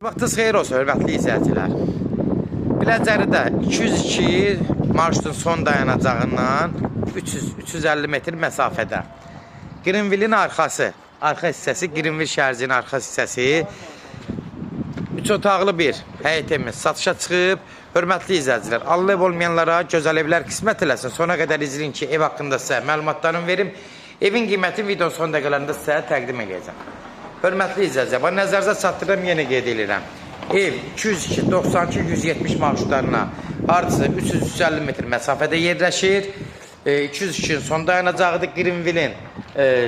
Vaxtınız xeyir olsun, hörmətli izləyicilər. Biləcəridə 202 marşrutun son dayanacağından 300-350 metr məsafədə. Greenville-in arxası, arxa hissəsi, Greenville şəhərciyinin arxa hissəsi. 3 otaqlı bir həyət evimiz satışa çıxıb. Hörmətli izləyicilər, Allah ev olmayanlara gözəl evlər qismət eləsin. Sona qədər izləyin ki, ev haqqında sizə məlumatlarımı verim. Evin qiymətini videonun son dəqiqələrində sizə təqdim eləyəcəm. Hörmətli izləyicilər, bax nəzərinizə çatdırıram, yenə qeyd edirəm. Ev 202, 92, 170 marşrutlarına hardasa 300-350 metr məsafədə yerləşir. 202-nin son dayanacağıdır. Greenville-in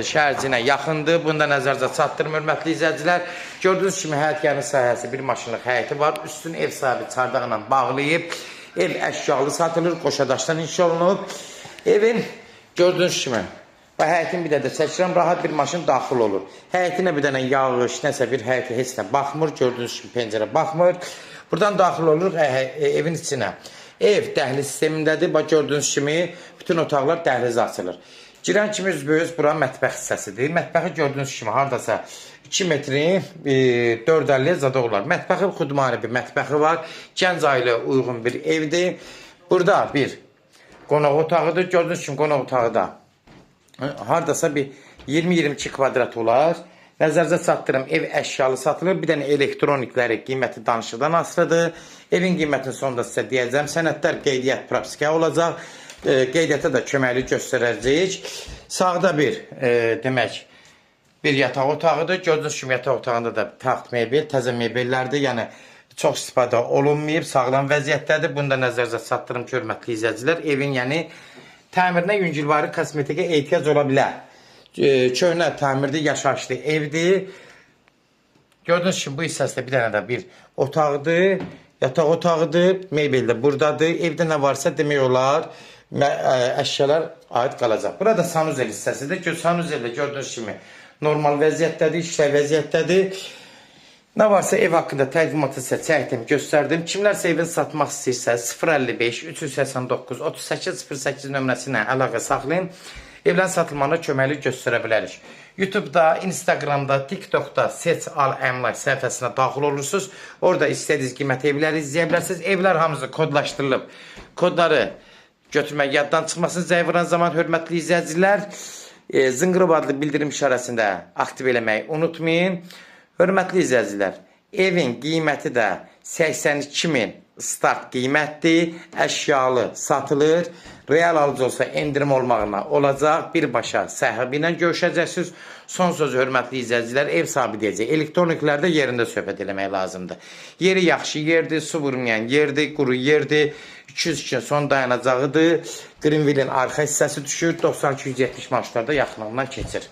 şəhərciyinə yaxındır. Bunu da nəzərinizə çatdırım, hörmətli izləyicilər. Gördüyünüz kimi həyət yanı sahəsi bir maşınlıq həyəti var. Üstün ev sahibi çardaqla bağlayıb. Ev əşyalı satılır, qoşadaşdan inşa olunub. Evin gördüyünüz kimi və həyətin bir də çəkirəm, rahat bir maşın daxil olur. Həyətinə bir dənə yağış, nəsə bir həyətə heç nə baxmır. Gördüyünüz kimi pəncərə baxmır. Buradan daxil oluruq evin içinə. Ev dəhliz sistemindədir. Bax gördüyünüz kimi bütün otaqlar dəhlizə açılır. Girən kimi üzbəüz bura mətbəx hissəsidir. Mətbəxi gördüyünüz kimi hardasa 2 metrin 4,50 zada olar. Mətbəxi xudmani bir mətbəxi var. Gənc ailə uyğun bir evdir. Burada bir qonaq otağıdır. Gördüyünüz kimi qonaq otağı da hardasa bir 20-22 kvadrat olar. Nəzərinizə çatdırım, ev əşyalı satılır. Bir dənə elektronikləri qiyməti danışıqdan asılıdır. Evin qiymətini sonda sizə deyəcəm. Sənədlər qeydiyyat propiska olacaq. Qeydiyyata da köməklik göstərəcəyik. Sağda bir demək bir yataq otağıdır. Gördüyünüz kimi yataq otağında da taxt mebel, təzə mebellərdir. Yəni çox istifadə olunmayıb, sağlam vəziyyətdədir. Bunu da nəzərinizə çatdırım ki, hörmətli izləyicilər. Evin yəni təmirinə yüngülvari kosmetikə ehtiyac ola bilər. Köhnə təmirli, yaşayışlı evdir. Gördüyünüz kimi bu hissəsində bir dənə də bir otaqdır, yataq otağıdır, mebel də buradadır. Evdə nə varsa demək olar, əşyalar aid qalacaq. Burada sanuzel hissəsidir. Sanuzel də gördüyünüz kimi normal vəziyyətdədir, işlək vəziyyətdədir. Nə varsa ev haqqında təqdimatı sizə çəkdim, göstərdim. Kimlərsə evini satmaq istəyirsə 055 389 38 08 nömrəsi ilə əlaqə saxlayın. Evlərin satılmağına köməklik göstərə bilərik. YouTube'da, Instagram'da, TikTok'da Seç Al Əmlak səhifəsinə daxil olursunuz. Orada istədiyiniz qiymətə evləri izləyə bilərsiniz. Evlər hamısı kodlaşdırılıb. Kodları götürmək yaddan çıxmasın. Zəng vuran zaman, hörmətli izləyicilər, zınqırov adlı bildirim işarəsini də aktiv eləməyi unutmayın. Hörmətli izləyicilər, evin qiyməti də 82 min start qiymətdir. Əşyalı satılır. Real alıcı olsa endirim olmağına olacaq. Birbaşa sahibi ilə görüşəcəksiniz. Son sözü, hörmətli izləyicilər, ev sahibi deyəcək. Elektroniklərdə yerində söhbət eləmək lazımdır. Yeri yaxşı yerdir, su vurmayan yerdir, quru yerdir. 202 son dayanacağıdır. Greenville-in arxa hissəsi düşür. 92-170 marşrutlarda yaxınlığından keçir.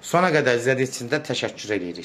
Sona qədər izlədiyiniz üçün də təşəkkür edirik.